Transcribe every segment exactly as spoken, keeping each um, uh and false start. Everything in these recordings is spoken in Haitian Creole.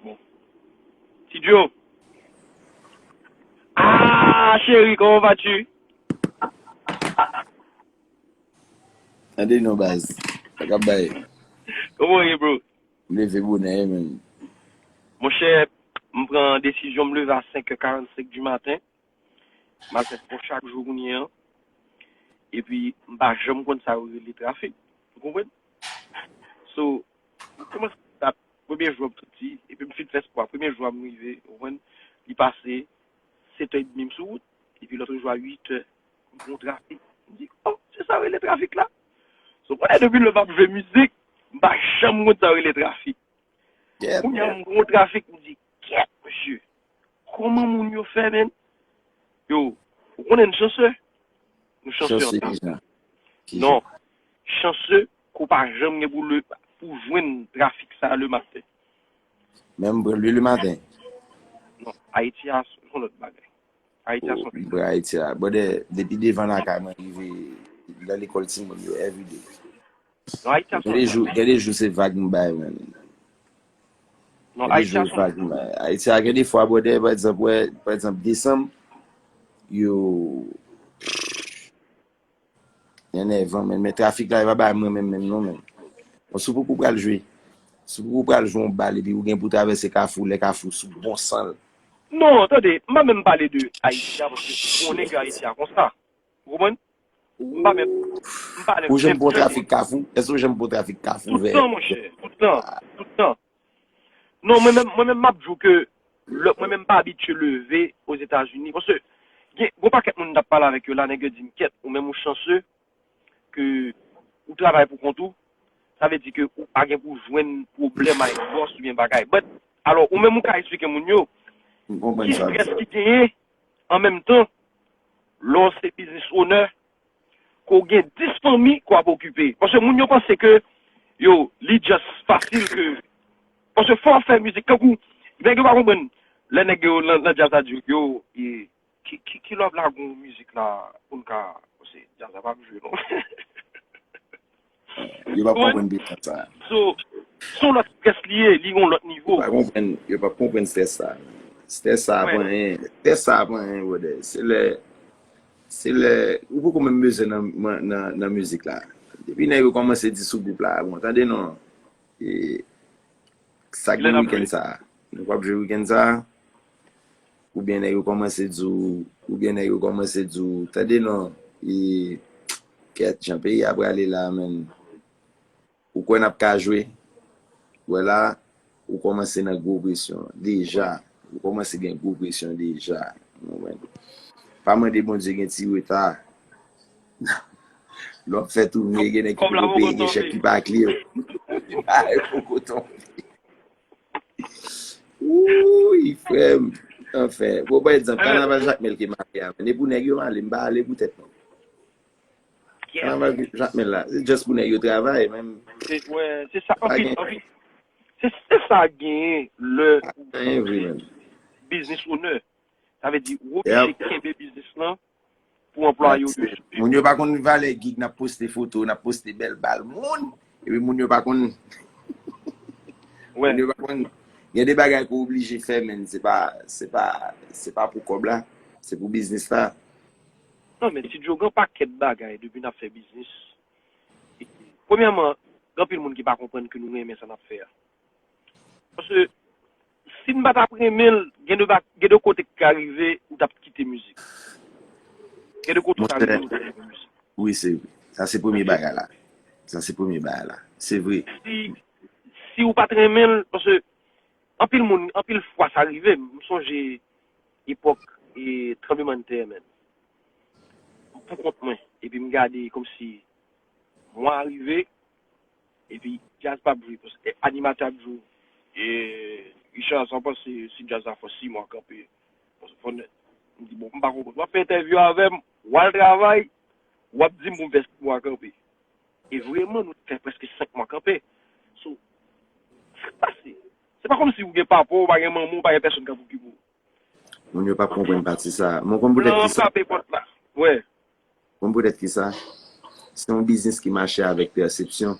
Ti Joe. Ah, chérie, comment vas-tu? Tande non, baz. Sa k ap bay? Comment est, bro? M leve bonè, men. Monchè, m pran desizyon, m leve a cinq heures quarante-cinq du matin. M al fè spò chak jou kounye an. Epi, m pa janm konn sa yo rele trafik. Ou konprann? So, m kòmanse sa premye jou an m soti, epi m fin fè spò a. Premye jou a m rive, ou konprann? Li pase sèt è edmi m sou wout, epi lòt jou a uit è, m pran trafik. M di, oh, se sa yo rele trafik la? So, konnen depi lè m ap jwe mizik, m pa janm konn sa yo rele trafik. Kounye a m pran trafik, m di, kèt, mesye, kòman moun yo fè, men? Yo, ou konnen n chanse? Nou chanse anpil. Non, chanse ke w pa janm gen pou le, pou jwenn trafik sa le maten. Menm pou le, le maten. Non, Ayiti a, se yon lòt bagay. Ayiti a, se yon Bra Ayiti a. Brother, depi devan lakay mwen rive nan lekòl timoun yo everyday. Non, Ayiti a, se yon lòt bagay. Gen de jou se vag m bay, men. Non, Ayiti a, se yon lòt bagay. Ayiti a, gen de fwa, brother, pa egzanp, wè, pa egzanp, desanm, yo, enèvan, men, men trafik la, e pa bay mwen menm, menm, non, men. Bon, si w poko pral jwe, si w poko pral jwe yon bal, epi ou gen pou travèse Kafou, lè Kafou sou bon san l. Non, tande, m pa menm pale de Ayiti a, paske bon nèg Ayiti a konsa. Ou konprann? M pa menm, m pa menm. Ou janm pran trafik Kafou? Èske ou janm pran trafik Kafou vè? Tout tan, monchè, tout tan, tout tan. Non, mwen menm, mwen menm, m ap di w ke lè, mwen menm, m pa abitye leve Ozetazini. Paske, gen, gon pakèt moun m t ap pale avèk yo la, nèg yo di m, kèt, ou menm ou chanse ke ou travay pou kont ou, sa vle di ke ou pa gen pou jwenn pwoblèm ak bòs oubyen bagay. But, alò, ou menm ou ka eksplike moun yo ki strès ki genyen an menm tan, lè w se business owner, ke w gen dis fanmi ke w ap okipe. Paske moun yo panse ke, yo, li just fasil ke, paske fò w fè mizik, tankou, nèg yo pa konprann, lè nèg yo nan, nan djaz la di yo, yo, e, ki, ki, ki lè w ap lage yon mizik la pou n ka, paske djaz la p ap jwe non. Yo p ap konprann biten sa. So, se yon lòt strès li ye, li yon lòt nivo. Yo p ap konprann, yo p ap konprann strès sa. Strès sa pa anyen, strès sa pa anyen, brother. Se lè, se lè, ou poko menm bezwen nan, nan, nan mizik la. Depi nèg yo kòmanse di sou gwoup la, bon, tande non. E, sa k gen wikenn sa? Nou p ap jwe wikenn sa? Oubyen nèg yo kòmanse di w, oubyen nèg yo kòmanse di w, tande non, e, kèt, jan peyi a prale la, menn. Ou kwè n ap ka jwe? Wè la, ou kòmanse nan gwo presyon deja. Ou kòmanse gen gwo presyon deja. Ou konprann? Pa mande Bondye gen ti reta. Lè w ap fè toune, gen nèg ki poko peye, gen chèk ki pa clear. Bagay poko tonbe. Wouy, frè m. Anfen, bon, pa egzanp, kanaval Jakmèl ki make a, men e pou nèg yo m ale, m pa ale pou tèt mwen. Kanaval Jakmèl la, se just pou nèg yo travay, men. Se, wè, se sa, anpil, anpil. Se, se sa genyen lè ou business owner. Sa vle di, ou oblije kenbe biznis lan pou anplwaye w yo swiv. Moun yo pa konn valè gig, n ap poste foto, n ap poste bèl bal moun, epi moun yo pa konn, moun yo pa konn, gen de bagay ke w oblije fè, men se pa, se pa, se pa pou kòb la, se pou biznis la. Non, men Ti Djo, gen pakèt bagay depi n ap fè biznis. Premyèman, gen anpil moun ki pa konprann ke nou renmen sa n ap fè a. Paske si n pa t ap renmen l, gen de, gen de kote k ka rive, ou t ap kite mizik. Gen de kote ou ta rive, ou ta kite mizik. Wi, se vre. Sa se premye bagay la. Sa se premye bagay la. Se vre. Si, si ou pa t renmen l, paske anpil moun, anpil fwa sa rive, m sonje epòk e tranblemanntè, men. Pou kont mwen, epi m gade kòmsi mwa a rive, epi djaz p ap jwe, paske animatè ap di w, e, Richard, sa w panse si djaz la fè sis mwa kanpe? Paske fò n, m di, bon, m pa konprann. W ap fè entèvyou avè m, w al travay, w ap di m pou m fè sis mwa kanpe. E vrèman, nou fè prèske senk mwa kanpe. So, sa k pase? Se pa kòmsi ou gen papa w, ou pa gen manman w, ou pa gen pèsonn k ap okipe w. Moun yo p ap konprann pati sa. Mwen konn poutèt kisa. Frape pòt la. Wè. Konn poutèt kisa. Se yon biznis ki mache avèk pèsepsyon.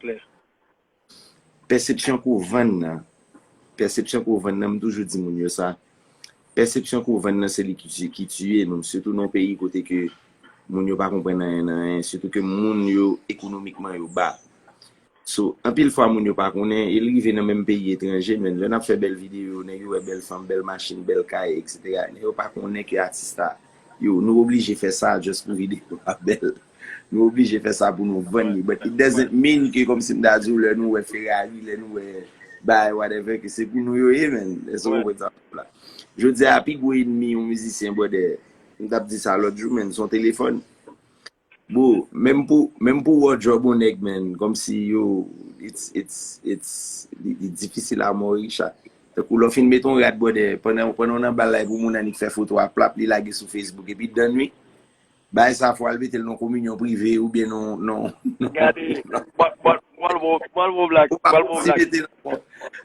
Klè. Pèsepsyon ke w vann nan, Pèsepsyon ke w vann nan, m toujou di moun yo sa. Pèsepsyon ke w vann nan, se li ki tiye, ki tiye nou. Sitou nan yon peyi kote ke moun yo pa konprann anyen nan anyen. Sitou ke moun yo ekonomikman yo ba. So, anpil fwa moun yo pa konnen, e l rive nan menm peyi etranje, men lè n ap fè bèl videyo, nèg yo wè bèl fanm, bèl machin, bèl kay, et cetera. Nèg yo pa konnen ke atis la, yo, nou oblije fè sa just pou videyo a bèl. Nou oblije fè sa pou nou vann li. But it doesn't mean ke kòmsi m ta di w lè nou wè Ferrari, lè nou wè bay, whatever, ke se pou nou yo ye, men. Èske w konprann sa m ap di la? Jodi a, pi gwo enmi yon mizisyen, brother, m t ap di sa lòt jou, men, se yon telefòn. Bro, menm pou, menm pou wardrobe yon nèg, man, kòmsi yo, it's, it's, it's, li, li difisil a mò, Richard. Tankou lè w fin mete yon rad, brother, pandan, pandan w nan bal la, epi yon moun annik fè foto a, plap, li lage sou Facebook, epi dan nwi, bagay sa fò al mete l nan kominyon prive, oubyen nan, nan, nan, gade, mwen, mwen, mwen, mwen, mwen, black, ou pa mwen, posib black. Mete l ankò.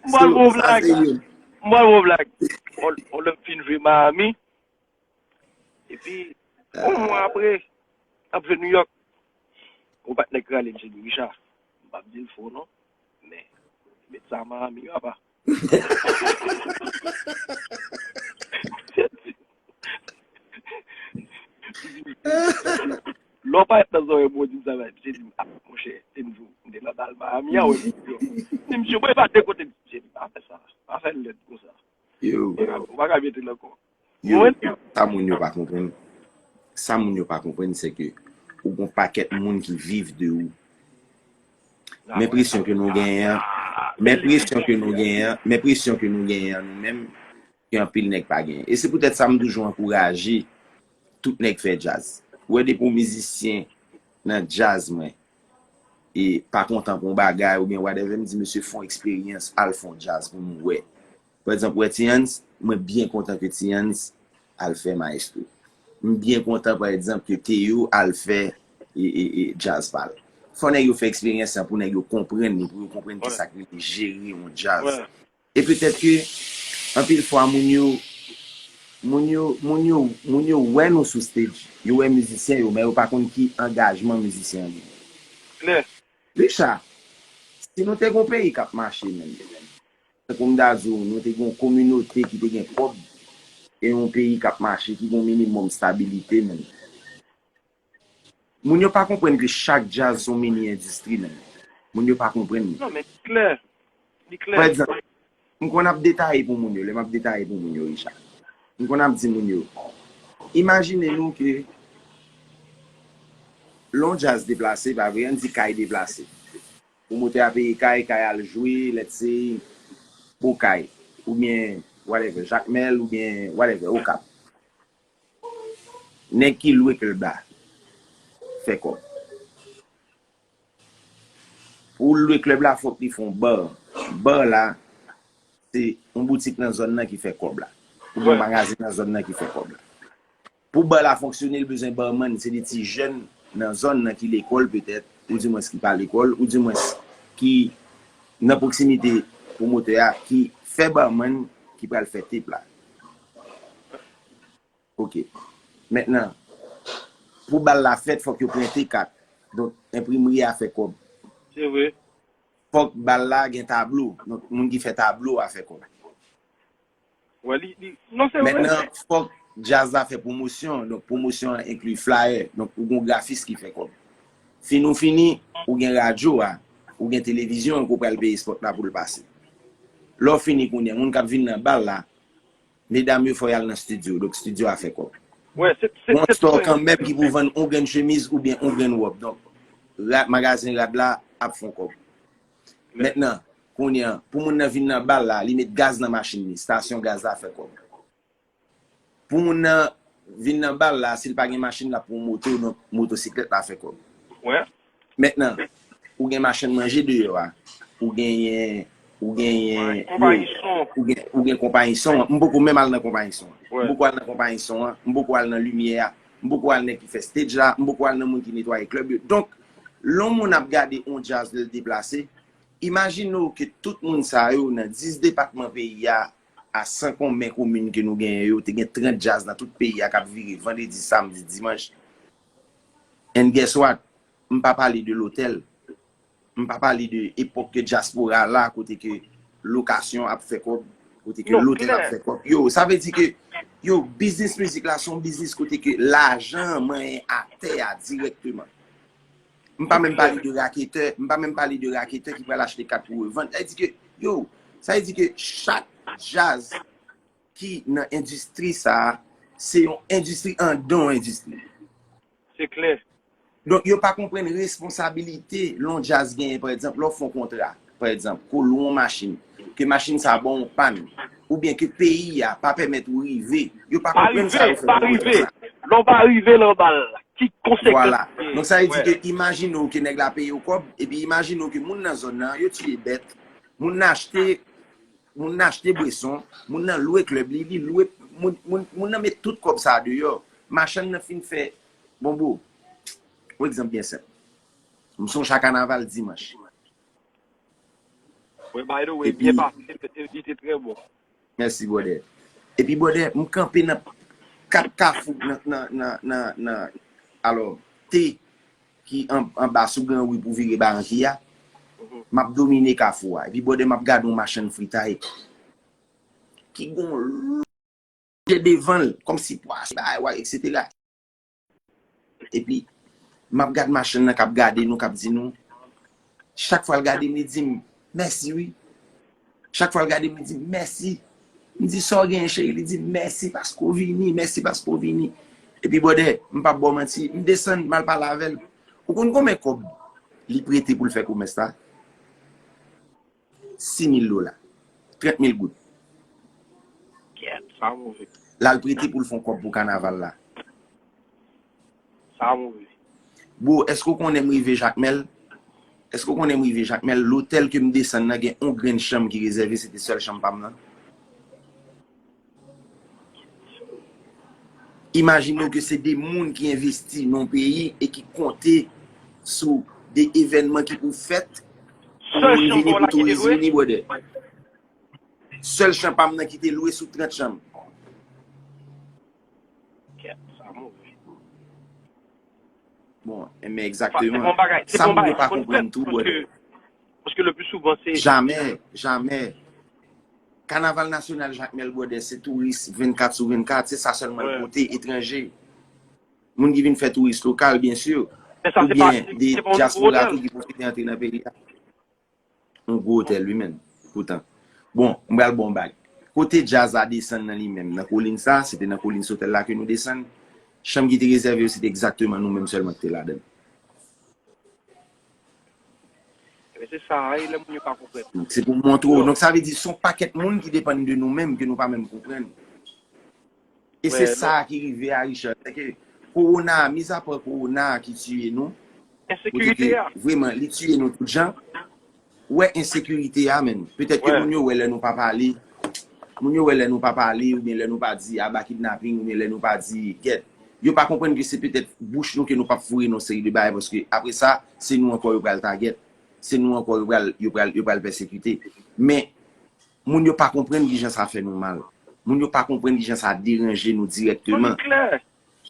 Mwen, so, mwen, sa black. Se youn. Mwen, mwen, black. On, on lè m fin jwe Miami, epi, yon mwa apre, ap jwe New York. Yon patnè k rale m, se li, Richard. M p ap di l fo non, men met sa Miami, papa. Lè w parèt nan zòrèy mwen, w di m sa, men, misye di m, "Ah, monchè, te m di w, m te nan bal Miami a, wè, misye, mwen, pa de kote, misye di, pa fè sa, pa fè l lèd konsa." Yo. Ou pa ka, ou pa ka mete l ankò. Yo, sa moun yo pa konprann, sa moun yo pa konprann, se ke ou gon pakèt moun ki viv de ou. Men presyon ke nou genyen an, men presyon ke nou genyen an, men presyon ke nou genyen an nou menm, ke anpil nèg pa genyen. E se poutèt sa m toujou ankouraje tout nèg fè djaz. Ou wè depi yon mizisyen nan djaz mwen, e pa kontan pou yon bagay oubyen whatever, m di, "Mesye, fè yon eksperyans, al fè yon djaz pou nou wè." Pa egzanp, wè Tians, mwen byen kontan ke Tians al fè Maestro. M byen kontan, pa egzanp, ke Teo al fè e, e, e, djaz pa l. Fò nèg yo fè eksperyans lan pou nèg yo konprann li, pou yo konprann kisa k rele jere yon djaz. E petèt ke, anpil fwa, moun yo, moun yo, moun yo, moun yo wè nou sou stage, yo wè mizisyen yo, men yo pa konn ki angajman mizisyen an genyen. Richard, si nou te gon peyi k ap mache menm, tankou m ta di w, nou te gen yon kominote ki te gen kòb, e yon peyi k ap mache, ki gen yon minimòm stabilite menm. Moun yo pa konprann ke chak djaz se yon mini endistri menm. Moun yo pa konprann li. Non, men li klè. Li klè. Pa egzanp, m konn ap detaye pou moun yo, lè m ap detaye pou moun yo, Richard. M konn ap di moun yo, imajine nou ke lè yon djaz deplase, pa vre, ann di kay deplase. Pwomotè a peye kay, kay al jwe, let's say, Okay, oubyen, whatever, Jakmèl, oubyen, whatever, Okap. Nèg ki lwe klèb la fè kòb. Pou l lwe klèb la, fòk li fè yon bar. Bar la, se yon boutik nan zòn nan ki fè kòb la. Oubyen yon magazen nan zòn nan ki fè kòb la. Pou bar la fonksyone, l bezwen barman, se de ti jèn nan zòn nan ki lekòl petèt, oudimwens ki pa lekòl, oudimwens ki nan pwoksimite pwomotè a, ki fè barman, ki pral fè tep la. Ok. Mentnan, pou bal la fèt, fòk yo prente kat. Donk, enprimri a fè kòb. Se vre. Fòk bal la gen tablo. Donk, moun ki fè tablo a fè kòb. Wè, li, li, non, se vre. Mentnan, fòk djaz la fè pwomosyon. Donk, pwomosyon an enkli flyer. Donk, ou gon grafis ki fè kòb. Fin ou fini, ou gen radyo a, ou gen televizyon an ke w pral peye spòt la pou l pase. Lè w fini kounye a, moun k ap vin nan bal la, medam yo fò y al nan estidyo. Donk, estidyo a fè kòb. Wè, se, se, gon se store kanmenm ki pou vann on grenn chemiz oubyen on grenn wòb. Donk, ra-, magazen rad la ap fè on kòb. Mentnan, kounye a, pou moun nan vin nan bal la, li met gaz nan machin li, estasyon gaz la fè kòb. Pou moun nan vin nan bal la, si l pa gen machin, l ap pran moto, donk motosiklèt la fè kòb. Mentnan, ou gen machann manje deyò a, ou genyen, ou genyen, ou gen, ou gen konpayi son an. M poko menm al nan konpayi son an. M poko al nan konpayi son an, m poko al nan limyè a, m poko al nèg ki fè stage la, m poko al nan moun ki netwaye klèb yo. Donk, lè yon moun ap gade yon djaz lè l deplase, imajine w ke tout moun sa yo nan dis depatman peyi a, a san konbyen komin ke nou genyen yo, te gen trant djaz nan tout peyi a k ap vire vandredi, samdi, dimanch. And guess what? M pa pale de lotèl. M pa pale de epòk ke dyaspora la, kote ke lokasyon ap fè kòb, kote ke lotèl ap fè kòb. Yo, sa vle di ke, yo, biznis mizik la se yon biznis kote ke lajan manyen atè a dirèkteman. M pa menm pale de raketè, m pa menm pale de raketè ki pral achte kat pou revann. Sa vle di ke, yo, sa vle di ke chak djaz ki nan endistri sa a, se yon endistri anndan yon endistri. Se klè. Donk, yo pa konprann responsabilite lè yon djaz genyen, pa egzanp, lè w fè yon kontra, pa egzanp, ke w lwe yon machin, ke machin sa a ba w yon pàn, oubyen ke peyi a pa pèmèt ou rive, yo pa konprann sa yo fè nan kontra sa. Lè w pa rive nan bal, ki konsekans ki genyen? Donk, sa vle di ke imajine w ke nèg la peye w kòb, epi imajine w ke moun nan zòn nan, yo tiye bèt, moun nan achte moun nan achte bweson, moun nan lwe klèb li, li lwe, moun, moun, moun nan met tout kòb sa a deyò. Machann nan fin fè, bon bro, yon egzanp byen senp. M sonje a kanaval dimanch. Wi, by the way, byen pase, li te trè bon. Mèsi, brother. Epi, brother, m kanpe nan kat kafou nan, nan, nan, nan, nan, alò, te ki an, anba sou Gran Ri pou vire Barankiya. M ap domine kafou a. Epi, brother, m ap gade yon machann fritay ki gon je devan l, kòmsi pwa se bagay, etsetera. Epi, m ap gade machann nan k ap gade nou, k ap di nou, chak fwa l gade m, li di m, mèsi wi. Chak fwa l gade m, li di m, mèsi. M di, sa w genyen, cheri? Li di m, mèsi paske w vini, mèsi paske w vini. Epi, brother, m p ap ba w manti, m desann, m al pale avè l. Ou konn konbyen kòb li prete pou l fè komès la? Sis mil dola. Trant mil goud. Kèt, sa move. L al prete pou l fè yon kòb pou kanaval la. Sa move. Bro, èske w konnen m rive Jakmèl? Èske w konnen m rive Jakmèl? Lotèl ke m desann nan gen yon grenn chanm ki rezève, se te sèl chanm pa m nan. Imajine w ke se de moun ki envesti nan yon peyi e ki konte sou de evènman ki pou fèt pou moun vini, pou touris vini, brother. Sèl chanm pa m nan ki te lwe sou trant chanm. Kèt, sa move. Bon, enben egzakteman. Sa moun yo pa konprann tou, brother. Paske le pli souvan se. Jamè, jamè. Kanaval nasyonal Jakmèl, brother, se touris vennkat sou vennkat, se sa sèlman l pote, etranje. Moun ki vin fè touris lokal, byen si. Oubyen de dyaspora tou ki pwofite antre nan peyi a. Yon gwo otèl, wi, menn. Poutan. Bon, m pral ba w yon bag. Kote djaz la desann nan li menm, nan kolin sa, se te nan kolin Sotèl la ke nou desann. Chanm ki te rezève yo, se te egzakteman nou menm sèlman ki te ladan l. Ebyen, se sa, e lè moun yo pa konprann. Donk, se pou montre w. Donk, sa vle di, se yon pakèt moun ki depann de nou menm, ke nou pa menm konprann. E se sa ki rive a Richard. Se ke kowona, mizapa kowona ki tiye nou. Kote ke, vreman, li tiye nou tout jan. Ou wè ensekirite a, menn. Petèt ke moun yo wè lè nou pa pale. Moun yo wè lè nou pa pale, oubyen lè nou pa di aba kidnaping, oubyen lè nou pa di gèt. Yo pa konprann ke se petèt bouch nou ke nou p ap foure nan yon seri de bagay, paske apre sa, se nou ankò yo pral tagèt. Se nou ankò yo pral, yo pral, yo pral pèsekite. Men, moun yo pa konprann kijan sa fè nou mal. Moun yo pa konprann kijan sa deranje nou dirèkteman.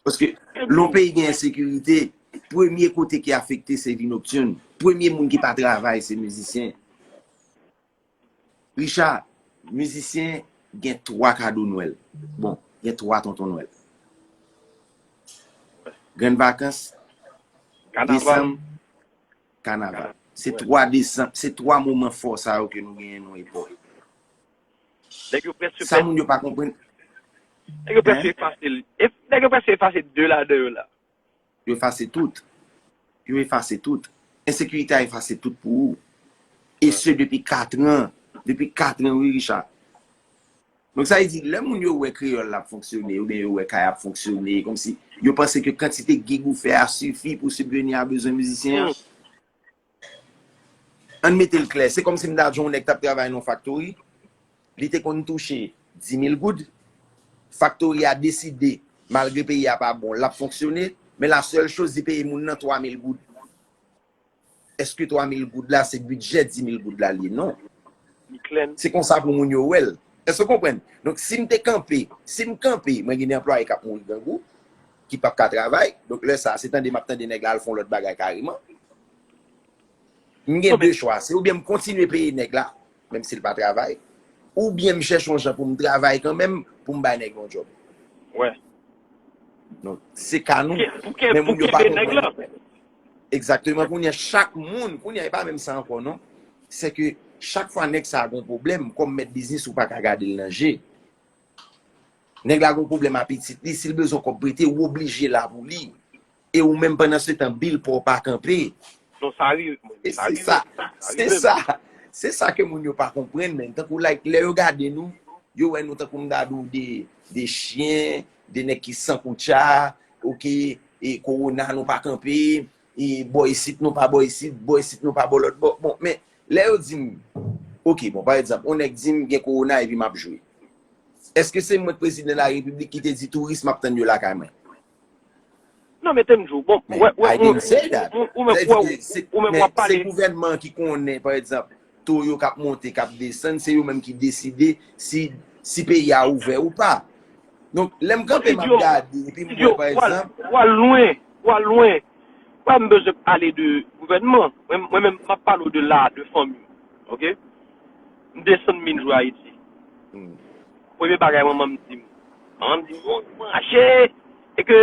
Paske lè yon peyi gen ensekirite, premye kote ki afekte se vi noktin. Premye moun ki pa travay se mizisyen. Richard, mizisyen gen twa kado Nwèl. Bon, gen twa tonton Nwèl. Grann vakans, desanm, kanaval. Se twa desanm, se twa moman fò sa yo ke nou genyen nan epòk. Sa moun yo pa konprann. Nèg yo prèske efase, nèg yo prèske efase de ladan yo la. Yo efase tout. Yo efase tout. Ensekirite a efase tout pou ou. E se depi kat an. Depi kat an, wi, Richard. Donk, sa vle di, lè moun yo wè kreyòl la ap fonksyone, oubyen yo wè kay ap fonksyone, kòmsi yo panse ke kantite gig ou fè a sifi pou sibveni a bezwen mizisyen an. Ann mete l klè, se kòmsi m ta di w yon nèg t ap travay nan yon faktori, li te konn touche dis mil goud, faktori a deside, malgre peyi a pa bon, l ap fonksyone, men la sèl choz, li peye moun nan twa mil goud. Èske twa mil goud la, se bidjè dis mil goud la li ye? Non. Se konsa pou moun yo wè l. Èske w konprann? Donk, si m te kanpe, si m kanpe, mwen gen de anplwaye k ap mouri grangou, ki p ap ka travay, donk lè sa a, se tande m ap tande nèg la al fè yon lòt bagay kareman. M gen de chwa, se oubyen m kontinye peye nèg la, menm si l pa travay, oubyen m chèche yon jan pou m travay kanmenm, pou m bay nèg yon djòb. Wè. Donk, se ka nou. Pou ke, Men pou moun yo pa kenbe nèg la. Konprann. Egzakteman, kounye a, chak moun, kounye a, e pa menm sa ankò, non. Se ke chak fwa nèg sa a gon pwoblèm, kòm mèt biznis, ou pa ka gade l nan je. Nèg la gon pwoblèm a pitit li, si l bezwen kòb prete, ou oblije la pou li. E ou menm pandan se tan, bil pa w pa kanpe. Non, sa rive, mwen. E Sa se rive. Sa, Sa se rive. Sa, se sa ke moun yo pa konprann, men. Tankou, like, lè yo gade nou, yo wè nou tankou m ta di w de, de chen, de nèg ki san koutcha, oke, e kowona nou pa kanpe, e bò isit nou pa bò isit, bò isit nou pa bò lòt bò. Bon, men, lè yo di m, oke, bon, pa egzanp, yon nèg di m gen kowona epi m ap jwe. Èske se mwen k prezidan la repiblik ki te di touris m ap tann yo lakay mwen? Non, men te m di w, bon, Men wè, wè, I didn't say that. Ou, ou menm, Sa wè, di, se, ou menm w men ap pale. Se gouvènman ki konnen, pa egzanp, to yo k ap monte, k ap desann, se yo menm ki deside si, si peyi a ouvè ou pa. Donk, lè m kanpe, m ap Studio, gade, epi m Studio, wè, pa w al, egzanp, w al lwen, w al lwen. Pa m bezwen pale de gouvènman. Mwen, mwen menm, m ap pale w de la, de fanmi. Oke? M desann m vin jwe Ayiti. Hmm. Premye bagay manman m di m. Manman m di m, "Bon, nou mache, e ke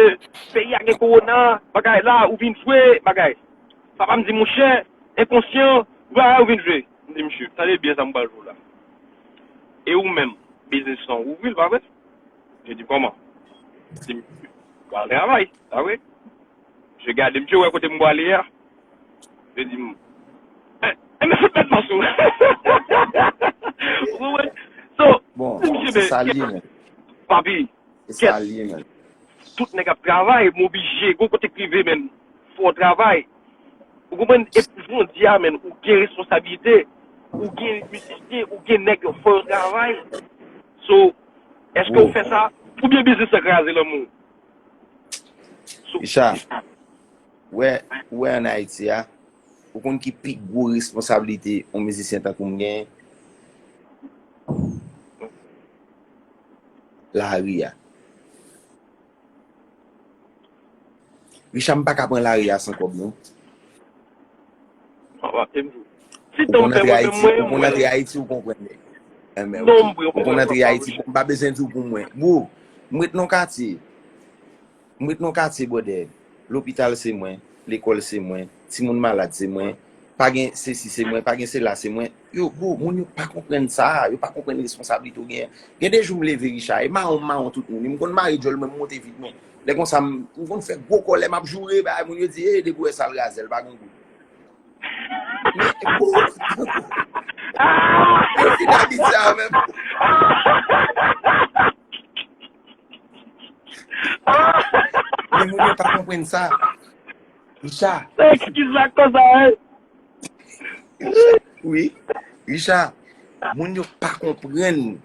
peyi a gen kowona, bagay la, ou vin jwe, bagay." Papa m di, "Monchè, enkonsyan, bagay ou vin jwe." M di, "Misye, tande byen sa m pral jwe w la. E ou menm, biznis lan, ou ouvri l, pa vre?" Je di, "Kòman?" Li di, "M pral travay, pa vre?" Je gade, misye wè kote m pwale a. Je di, "M, eh, eh, men fout mèt mas ou." Ou konprann? So, Bon, misye, se men, sa l ye, men. Papi, Se sa l ye, men. Tout nèg ap travay, m oblije, gon kote k rive, men, fò w travay. Ou konprann? E jodi a, men, ou gen responsablite, ou gen mizisyen, ou gen nèg yo, fò yo travay. So, èske ou Wo. Fè sa? Oubyen biznis lan kraze lanmou? So, Richard, wè, wè ann Ayiti a, ou konn ki pi gwo responsablite yon mizisyen tankou m genyen? Lari a. Richard, m pa ka pran lari a san kòb, non. Papa, te m di w. Si Ou tan m konn fè antre mwen, Ayiti, mwen, ou konn mwen, antre Ayiti, ou konprann. Eh, men, Non, ok. m pre, Ou konn mwen, antre mwen, Ayiti, m pa bezwen di w pou mwen. Bro, m ret nan katye. M ret nan katye, brother. Lopital se mwen, lekòl se mwen, timoun malad se mwen, pa gen sesi se mwen, pa gen sela se mwen. Yo, bro, moun yo pa konprann sa, yo pa konprann responsablite w genyen. Gen de jou m leve, Richard, e mawon m mawon tout moun. M konn mare djòl mwen, m monte vit mwen. Lè konsa, m, m konn fè gwo kòlè, m ap joure, bay moun yo di, "Ey, depi w wè sa l razè, l pa gen gou." Men, bro, yo fin abitye a menm. Men moun yo pa konprann sa. Richard. Se ekskiz la konsa, hein? Wi. Richard, moun yo pa konprann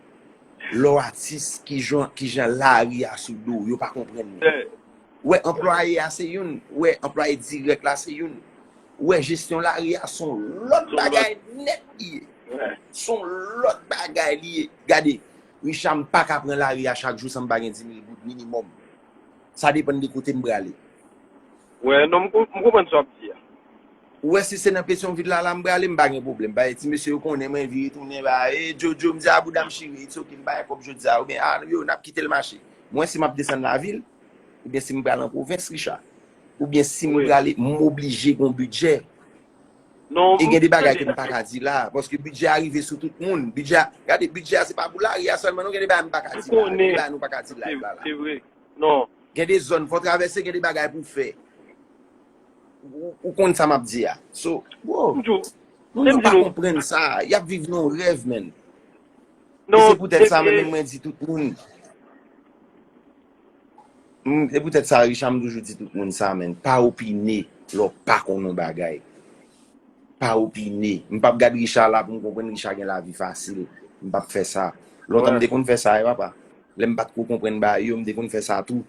lè w atis, kijan, kijan lari a sou do w. Yo pa konprann. Wè, anplwaye a se youn. Wè, anplwaye dirèk la se youn. Wè, jesyon lari a se yon lòt bagay nèt li ye. Se yon lòt bagay li ye. Gade, Richard, m pa ka pran lari a chak jou san m pa gen di mil goud minimòm. Sa depann de kote m prale. Wè, non, m kon- m konprann sa w ap di a. Ou wè, si se nan Petyonvil la, la m prale, m pa gen pwoblèm. Paske ti mesye yo konnen mwen vire tounen, ba, e, Jojo, m di a bouda m chire, it's ok, m pa gen kòb jodi a, oubyen, a, yo, n ap kite l mache. Mwen, si m ap desann lavil, oubyen si m pral an pwovens, Richard, oubyen si m prale, m oblije gon bidjè. E gen de bagay ke m pa ka di la, paske bidjè a rive sou tout moun. Bidjè a, gade, bidjè a se pa pou lari a sèlman, non, gen de bagay m pa ka di la. Gen de bagay nou pa ka di la, la, la. Se vre. Non. Gen de zòn, fò travèse, gen de bagay pou fè. Ou, ou konn sa m ap di a. So, bro, moun yo pa konprann sa. Y ap viv nan yon rèv, man. E se poutèt sa, menm mwen di tout moun. Mm, se poutèt sa, Richard, m toujou di tout moun sa, man. Pa opine lè w pa konn yon bagay. Pa opine. M p ap gad Richard la pou m konprann Richard gen lavi fasil. M p ap fè sa. Lontan m te konn fè sa, wi, papa. Lè m pa t ko konprann bagay yo, m te konn fè sa tou.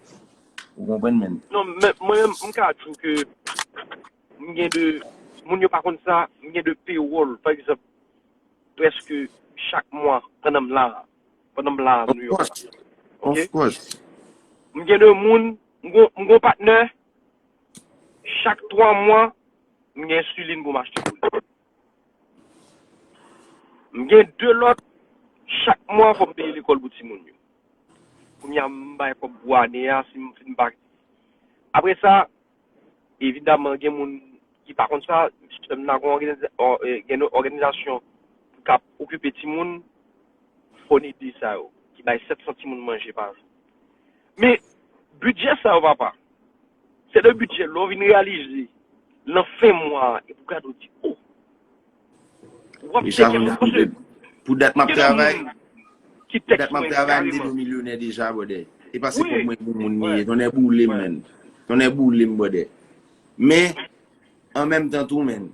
Ou konprann, man? Non, men mwen menm, m ka di w ke m gen de, moun yo pa konn sa, m gen de pewòl, pa egzanp, prèske chak mwa, pandan m la, pandan m la New York. Of course. M gen de moun, m gon, m gon patnè, chak twa mwa, m gen ensilin pou m achte pou li. M gen de lòt, chak mwa fò m peye lekòl pou timoun yo. Kounye a m bay kòb pou ane a, si m fin pa. Apre sa, evidaman, gen moun ki pa konn sa, sè m nan gen òganiza- ò- e, gen yon òganizasyon k ap okipe timoun, fò n ede sa yo, ki bay sèt san timoun manje pa jou. Men, bidjè sa yo, papa, se de bidjè lè w vin reyalize, nan fen mwa a, epi w gade w di, oh, w ap Richard, tcheke, paske pou dat m ap gen de travay, moun ki pou dat tèks m ap mwen travay, m te kareman. Deja, brother. E pa se wi, kòb mwen pou moun li ye. Tonnè boule m, man. Tonnè boule m, brother. Men, an menm tan tou, man,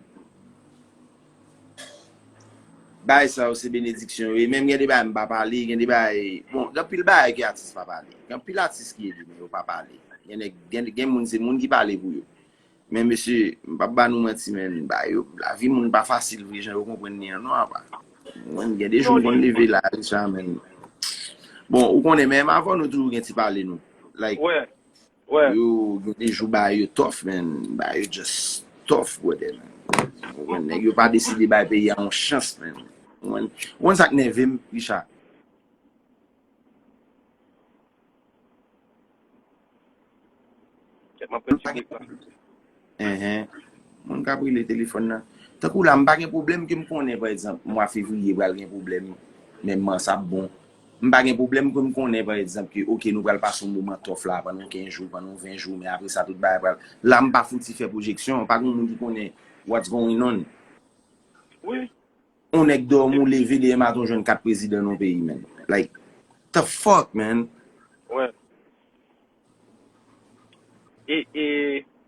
bagay sa yo se benediksyon yo ye. Menm gen de bagay m pa pale, gen de bagay, bon, gen anpil bagay ke atis pa pale. Gen anpil atis ki ede, men yo pa pale. Gen nèg, gen, gen moun, se moun ki pale pou yo. Men mesye, m p ap ba nou manti, men, ba yo, lavi moun pa fasil vre, jan yo konprann li an non, apa. Mwen, gen de jou m konn leve la, Richard, men. Bon, ou konnen, men avan nou toujou gen ti pale nou. Like, yo, gen de jou ba yo tough, men, ba yo just tough, brother, men. Ou konprann, nèg yo pa deside bay peyi a yon chans, men. Ou konprann, ou konn sa k nève m, Richard? Kèt, m ap pran ti brik la. Enhen. Moun k ap rele telefòn nan. Tankou la, m pa gen pwoblèm ke m konnen, pa egzanp, mwa fevriye pral gen pwoblèm, men mas ap bon. M pa gen pwoblèm ke m konnen, pa egzanp, ke, oke, nou pral pase yon moman tough la, pandan yon kenz jou, pandan yon ven jou, men apre sa, tout bagay pral. La, m pa fouti fè pwojeksyon, pa gen moun ki konnen what's going on. Wi. On nèg dòmi, ou leve demen maten, ou jwenn kat prezidan nan yon peyi, man. Like, the fuck, man? Wè. E, e,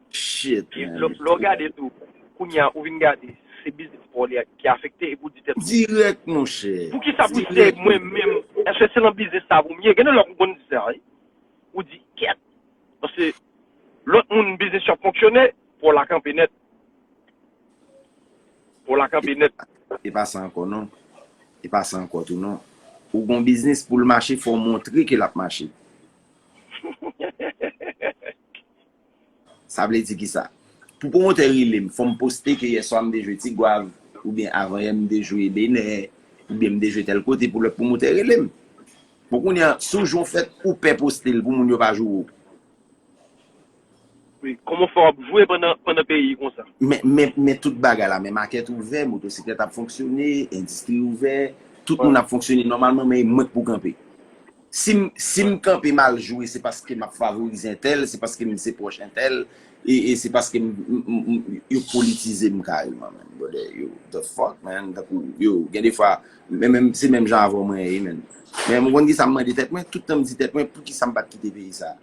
shit, e man. Lè, lè w gade tou, kounye a, ou vin gade, se biznis pa w li a ki afekte, epi w di tèt ou. Dirèk, monchè. Poukisa pou se mwen menm? Èske se nan biznis sa pou m ye? Gen de lè ou konn di sa, wi. Ou di, kèt. Paske lòt moun biznis yo ap fonksyone, pa w la kanpe nèt. Pou w la kanpe nèt. E pa sa ankò, non. E pa sa ankò tou, non. Ou gon biznis pou l mache, fò w montre ke l ap mache. Sa vle di ki sa? Pou pwomotè rele m, fò m poste ke yèswa m te jwe Ti Gwav, oubyen avan yè m te jwe Benè, oubyen m te jwe tèl kote pou lòt pwomotè rele m. Bon, kounye a, si w jwe yon fèt, ou pè poste l pou moun yo pa joure w. Wi, kòman w fè w ap jwe pandan, pandan peyi konsa? Men, men, men tout bagay la, men makèt ouvè, motosiklèt ap fonksyone, endistri ouvè, tout moun ap fonksyone nòmalman, men e mwen k pou kanpe. Si m, si m kanpe m al jwe, se paske m ap favorize entèl, se paske m se pwòch entèl, e, e se paske m, m, m, m, yo politize m kareman, man. Brother, yo, the fuck, man? Tankou, yo, gen de fwa, men, men, se menm jan avè w mwen ye, man. Men m konn kisa m mande tèt mwen, tout tan m di tèt mwen, poukisa m pa t kite peyi sa a?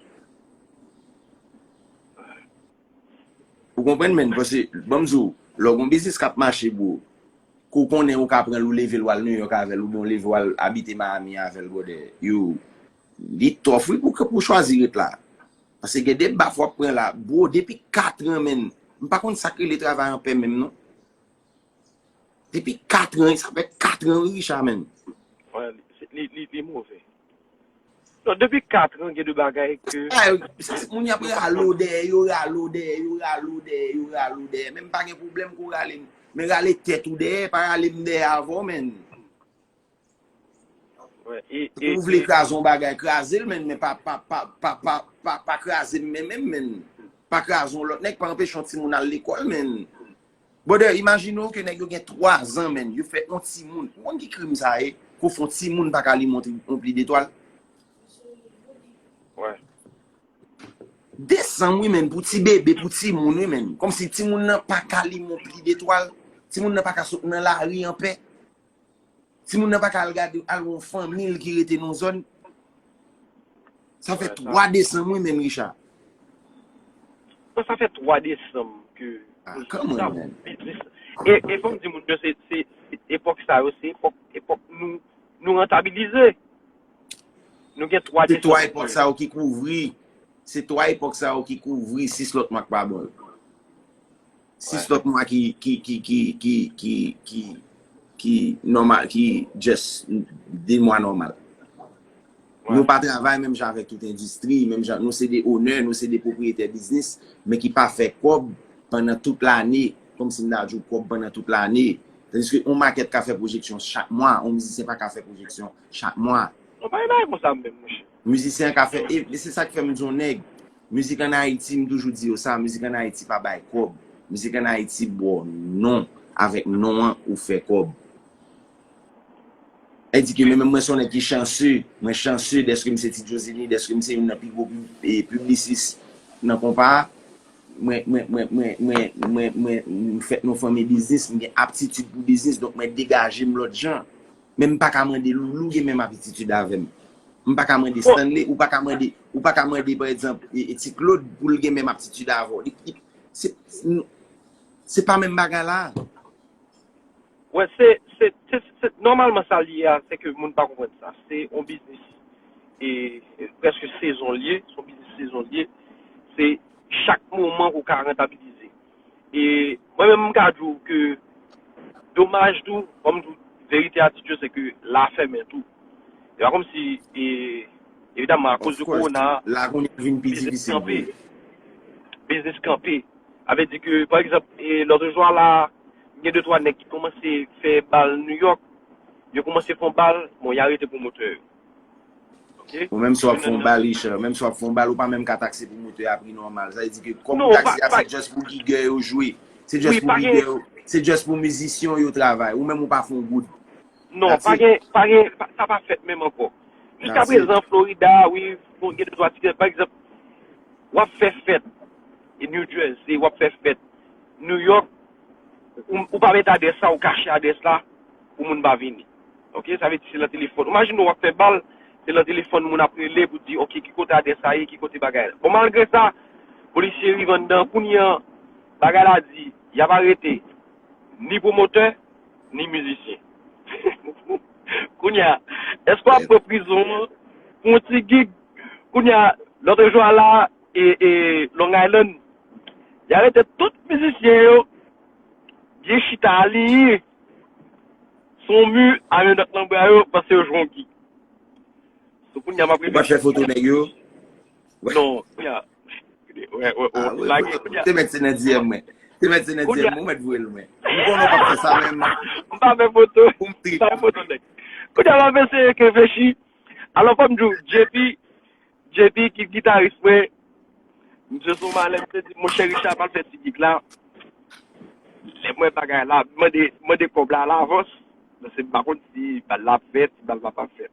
Ou konprann, menn? Paske, ban m di w, lè w gon biznis k ap mache, bro, ke w konnen ou ka pran l, ou leve l, w al New York avè l, oubyen w leve w al abite Miami avè l, brother, yo, li tough, wi, pou, pou w chwazi ret la. Paske gen de baf w ap pran la, bro, depi kat an, menn, m pa konn sa k rele travay an pè menm, non. Depi kat an, sa fè kat an, wi, Richard, menn. Wè, li, li, li, li move. Non, depi kat an, gen de bagay ke... Ay, sa, se moun y ap rale w dèyè, yo rale w dèyè, yo rale w dèyè, yo rale w dèyè. Men m pa gen pwoblèm ke w rale m. Men rale tèt ou dèyè, pa rale m dèyè avè w, menn. Wè, e, e, ou vle e kraze yon bagay, kraze l, menn, men pa, pa, pa, pa, pa, pa, pa kraze m, men, menm, menn. Pa kraze yon lòt nèg, pa anpeche yon timoun al lekòl, menn. Brother, imajine w ke nèg yo gen twa zan, menn, yo fè yon timoun. Ou konn ki krim sa ye? Ke w fè yon timoun pa ka lim yon, yon pli detwal? Wè. Desanm, wi, menn, pou ti bebe, pou timoun, wi, menn. Kòmsi timoun nan pa ka lim yon pli detwal. Timoun nan pa ka sot nan lari anpè. Timoun nan pa ka al gade, al wè yon fanmi l ki rete nan yon zòn. Sa fè twa desanm, wi, menm, Richard. Bon, sa fè twa desanm ke... Ah, come on, man. E, e fò m di moun yo, se, se, se epòk sa yo, se epòk, epòk nou, nou rantabilize. Nou gen twa desanm. Se twa epòk sa yo ki kouvri. Se twa epòk sa yo ki kouvri sis lòt mwa k pa bon yo. Sis lòt mwa ki, ki, ki nòmal, ki just de mwa nòmal. Nou pa travay menm jan avèk tout endistri, menm jan, nou se de owner, nou se de pwopriyetè biznis, men ki pa fè kòb pandan tout lane, kòmsi m ta di w kòb pandan tout lane, Tandiske yon makèt ka fè pwojeksyon chak mwa, yon mizisyen pa ka fè pwojeksyon chak mwa. Non, pa gen bagay konsa menm, monchè. Mizisyen an ka fè, e, e se sa k fè m di yon nèg, mizik ann Ayiti, m toujou di yo sa, mizik ann Ayiti pa bay kòb. Mizik ann Ayiti ba w non, avèk non an, ou fè kòb. Sa vle di ke mwen menm, mwen se yon nèg ki chanse, mwen chanse dèske m se Ti Jozini, dèske m se youn nan pi gwo pib-, e, piblisis nan konpa a. Mwen, mwen, mwen, mwen, mwen, mwen, mwen, m fèt nan yon fanmi biznis, m gen aptitid pou biznis, donk mwen degaje m lòt jan. Men m pa ka mande Loulou gen menm aptitid avè m. M pa ka mande Stanley, ou pa ka mande, ou pa ka mande, pa egzanp, e, e Ti Claude pou l gen menm aptitid avè w. Li, li, se, se pa menm bagay la. Wè, se, se, se, se, nòmalman sa l ye a, se ke moun pa konprann sa. Se yon biznis, e, e, prèske sezon l ye, se yon biznis sezon l ye. Se chak moman ou ka rantabilize. E mwen menm, m ka di w ke domaj tou, kòm m di w, verite a di Dye, se ke la fèmen tou. E pa kòmsi, e, evidaman, akoz de kowona a, la kounye a vin pi difisil pou yo. Biznis kanpe. Sa vle di ke, pa egzanp, e, lòt jou a la, gen de twa nèg ki kòmanse fè bal New York, yo kòmanse fè yon bal, bon, y arete pwomotè yo. Ou menm si w ap fè yon bal, Richard, menm si w ap fè yon bal, ou pa menm ka takse pwomotè a pri nòmal. Sa vle di ke kòb ou takse a, se just pou gigè yo jwe. Se just pou gigè yo, se just pou mizisyen yo travay. Ou menm ou pa fè yon goud. Non, pa gen, pa gen, sa pa fèt menm ankò. Jiska prezan, Florida, wi, bon, gen de twa ti, pa egzanp, w ap fè fèt e New Jersey, w ap fè fèt New York, ou, ou pa met adrès la, ou kache adrès la pou moun pa vini. Oke, sa vle di se nan telefòn. Imajine w ap fè bal, se nan telefòn moun ap rele pou di, oke, ki kote adrès la ye, ki kote bagay la. Bon, malgre sa, polisye rive anndan, kounye a, bagay la di, y ap arete ni pwomotè, ni mizisyen. Kounye a, èske w ap pran prizon an pou yon ti gig? Kounye a, lòt jou a la, e, e, Long Island, y arete tout mizisyen yo, byen chita aliyen, sou yon mi, a menm dòt nan bra yo, paske yo jwe yon gig. So, kounye a, m ap rele. Ou pa fè foto nèg yo? Non, kounye a. Wè, wè, wè. Te mèt se nan D M mwen. Te mèt se nan D M mwen, ou mèt voye l mwen. M konnen w p ap fè sa menm. M pa fè foto. M pa fè foto nèg. Kounye a, m ap eseye reflechi. Alò, fò m di w, J P, J P ki gitaris mwen, misye sou malè, misye di, monchè Richard, pa al fè ti gig la. Lè m wè bagay la, mande, mande kòb la alavans, paske m pa konn si bal la ap fèt, si bal la p ap fèt.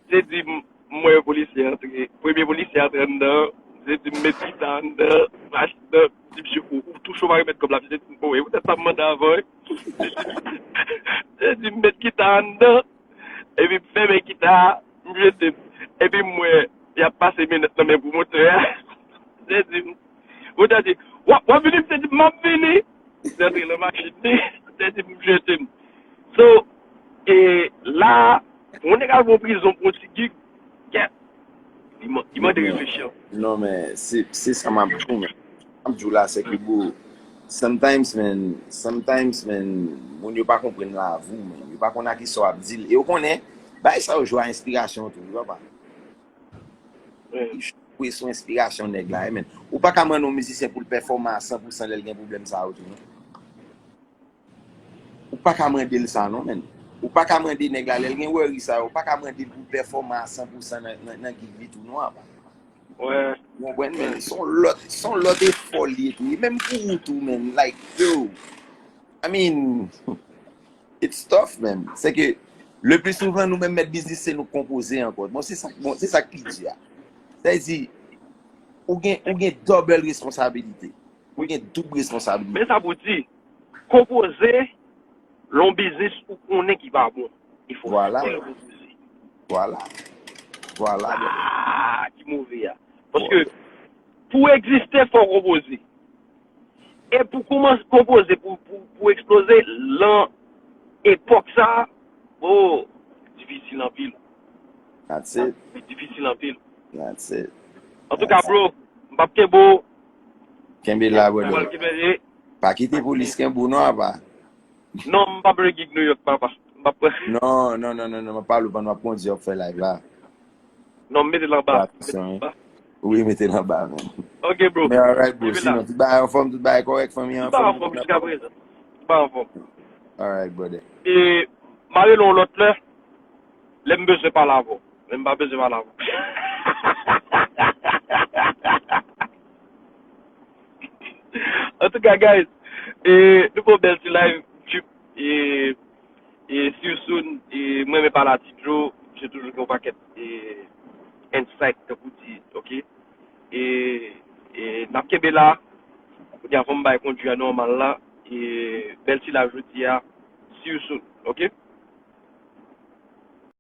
Misye di m, m wè yon polisye antre, premye polisye antre anndan, misye di m met gita anndan, machin nan, di misye, ou, ou touche w pa remèt kòb la, misye di m, o, e poutèt sa m mande avan, wi. Misye di m met gita anndan, epi m fèmen gita a, m jete m. Epi m wè y ap pase menòt nan men pwomotè a. Misye di m, pwomotè a di, w ap, w ap vini? Misye di m, m ap vini. Misye antre nan machin li, misye di m jete m. So, e la, pou yon nèg al pran prizon pou yon ti gig, kèt, li man-, li mande reflechi anpil. Non, men, se, se sa m ap di w, men. M ap di w la, se ke, bro, sometimes, man, sometimes, man, moun yo pa konprann lavi w, man. Yo pa konn a kisa w ap deal. E yo konnen, bagay sa yo jwe a enspirasyon tou, wi, papa. Wi. Jwe sou enspirasyon nèg la, wi, man. Ou pa ka mande yon mizisyen pou l pèfòme a san pou san lè l gen pwoblèm sa yo tou, non. Ou pa ka mande l sa, non, man. Ou pa ka mande nèg la, lè l gen worry sa yo, ou pa ka mande l pou l pèfòme a san pou san nan, nan, nan gig li tou, non, apa. Ou konprann, man? Se yon lòt, se yon lòt efò li ye tou. E menm pou ou tou, man. Like, yo. I mean, it's tough, man. Se ke, le pli souvan, nou menm mèt biznis, se nou k konpoze ankò. Bon, se sa, bon, se sa k pi di a. Sa vle di, ou gen, ou gen double responsabilite. Ou gen doub responsabilite. Men sa pou di, konpoze, lè yon biznis ou konnen ki pa bon. E fò w konpoze. Vwala. Vwala. Ah, ki move a. Paske pou w egziste, fò w konpoze. E pou kòmanse konpoze, pou, pou, pou w eksploze, lan epòk sa, oh, difisil anpil. That's it. Difisil anpil. That's it. Antouka, bro, m p ap kenbe w. Kenbe la, brother. Pa kite polis kenbe w non, apa. Non, m p ap jwe gig New York, papa. M p ap pran. Non, non, non, non, non, m ap pale w pandan w ap kondui, w ap fè live la. Non, m mete l anba. Wi, mete l anba, man. Ok, bro. Men alright, bro. Sinon, tout bagay anfòm, tout bagay kòrèk, fanmi an anfòm. Tout bagay anfòm jiska prezan. Tout bagay anfòm. Alright, brother. E m a rele w lòt lè, lè m bezwen pale avè w. Lè m pa bezwen pale avè w. Antouka, guys, e, nou fè yon bèl ti live, trip, e, e, see you soon, e, mwen renmen pale a Ti Djo, misye toujou gen yon pakèt, e, insight, tankou di, ok? E, e, n ap kenbe la, kounye a fò m bay kondwi a nòmal la, e, bèl ti live jodi a, see you soon, ok?